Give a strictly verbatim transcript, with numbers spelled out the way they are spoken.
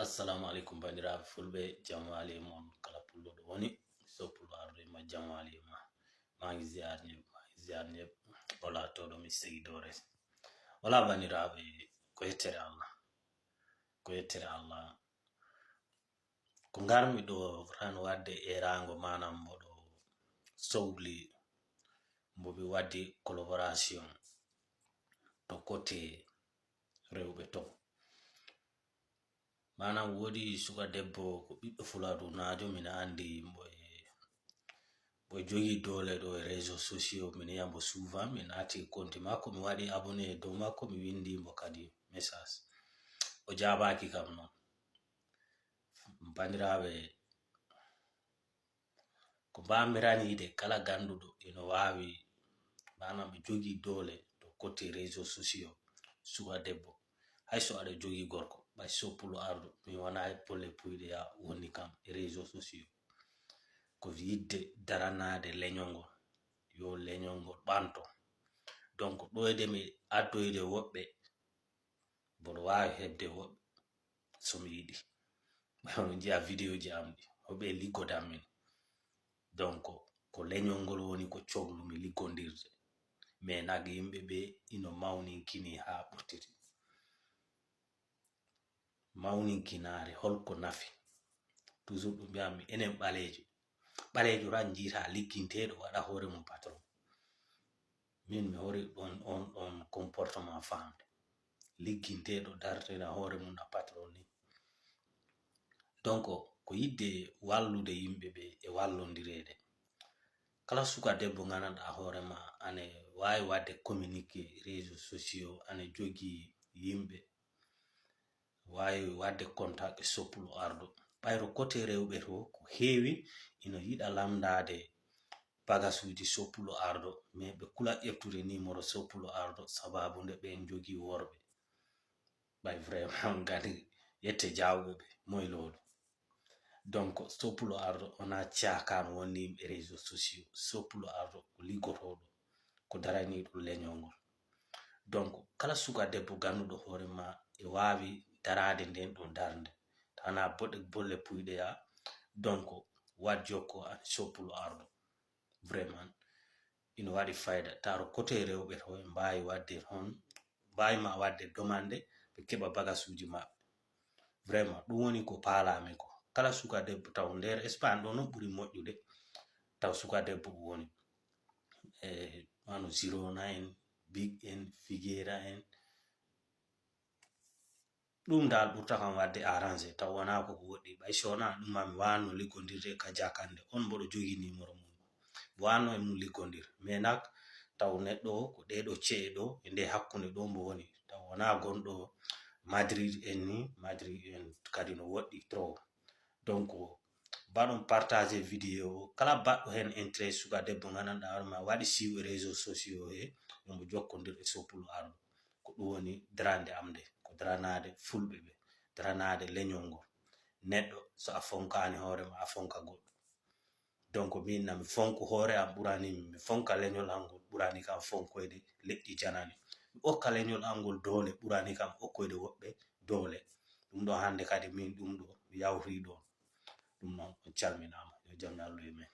Assalamu alaikum, bandiraɓe fulɓe, jam waali e mon kala pullo ɗo woni. So pullo arde ma, jam waali e ma. Maa ngi ziar ñëpp, maa ngi ziar ñëpp. Wala to ɗo mi segi doore. Wala bandiraɓe, ko yettere Allah. Ko yettere Allah. Ko ngarmi ɗo tan wadde erango, maanaam mboɗo sowli, mbo mi waddi collaboration to côté rewɓe to. Maanaam woodi suka debbo ko ɓiɗɗo Fuladunaajo, mina anndi mbo e, mbo e jogii doole ɗo e réseaux sociaux, min yiya mbo souvent, mi naati e compte makko, mi waɗi abonné e dow makko, mi winndi mbo kadi message. O jaabaaki kam noon. Bandiraɓe, ko mbammiran yiide kala ganduɗo ino waawi, maanaam ɓe jogii doole to côté réseaux sociaux, suka debbo. Hay so aɗa jogii gorko, ɓay so pullo ardo, mi wona e polle puyɗe ya woni kam e réseaux sociaux. Ko yidde daranaade leñol ngol, yo leñol ngol ɓanto. Donc, ɗo e de mi addoyde woɓɓe, mboɗo waawi heɓde woɓɓe so mi yiɗi. Ɓay hono njiya vidéo ji am ɗi, hoɓe liggodan min. Donc, ko leñol ngol woni ko cohlumi liggondirde. Mais nak yimɓe ɓe ino mawninkini haa ɓurtiti. Mawninkinaare, holko nafi? Toujours ɗum mbiyammi, enen ɓaleejo. Ɓaleejo tan jiita ligginteeɗo waɗa hoore mum patron. Min mi hori ɗon, on ɗon comportement famde. Ligginteeɗo dartira hoore mum na patron ni. Donc, ko yidde wallude yimɓe ɓe e wallondireede. Kala suka debbo gandanɗa hoore ma ane waawi waɗde communiqué réseaux sociaux, ane jogii yimɓe, waawi waɗde contact e so pullo ardo. Ɓayro côté rewɓe to, ko heewi ino yiɗa lamndaade bagasuuji so pullo ardo, mais ɓe kula ƴeftude numéro so pullo ardo, sababu nde ɓen jogii worɓe. Ɓay vraiment ngani yette jaawɓe ɓe, moy loolu? Donc, so pullo ardo wona caakan wonni yimɓe réseaux sociaux. So pullo ardo ko liggotooɗo, ko daraniiɗo leñol ngol. Donc, kala suka debbo ganduɗo hoore ma e waawi daraade nden ɗon darnde. Tana boɗe bolle puyɗe ya. Donc, waɗ jokko an so pullo ardo. Vraiment, ino waɗi fayda. Taro côté rewɓe to en mbaawi waɗde toon, mbaawi ma waɗde demande, ɓe keɓa bagasuuji maɓɓe. Vraiment, ɗum woni ko paalami ko. Kala suka debbo taw nder Espagne ɗo noon ɓuri moƴƴude. Taw suka debbo woni e wano Girona en, Big en, Figueira en. Ɗum dal ɓurta kam waɗde arrangé, taw wonaa ko ko woɗɗi. Ɓay so wonaa ɗum, maa mi waanno liggondirde ka jakande. On mboɗo jogii numéro mum. Mi waanno e mum liggondir. Mais nak, taw neɗɗo o, ko ɗee ɗo ce'e ɗo, e nde hakkunde ɗo mbo woni. Taw wonaa gonɗo Madrid en ni, Madrid en kadi no woɗɗi trop. Donc, mbaɗon partagé vidéo o. Kala baɗɗo heen intérêt, suka debbo gandanɗa hoore ma waɗi siiw e réseaux sociaux he, yo mbo jokkondir e so pullo ardo. Ko ɗum woni darande am nde, ko daranaade fulɓe ɓe, daranaade leñol ngol. Neɗɗo, so a fonkaani hoore ma, a fonka goɗɗo. Donc, min na mi fonku hoore am ɓurani mi, mi fonka leñol am ngol ɓurani kam fonkoyde leƴƴi janani. Mi okka leñol am ngol doole ɓurani kam okkoyde woɓɓe doole. Ɗum ɗo hannde kadi min ɗum ɗo mi yawri ɗon. Ɗum noon, on calminaama. Yo jam Allu e men.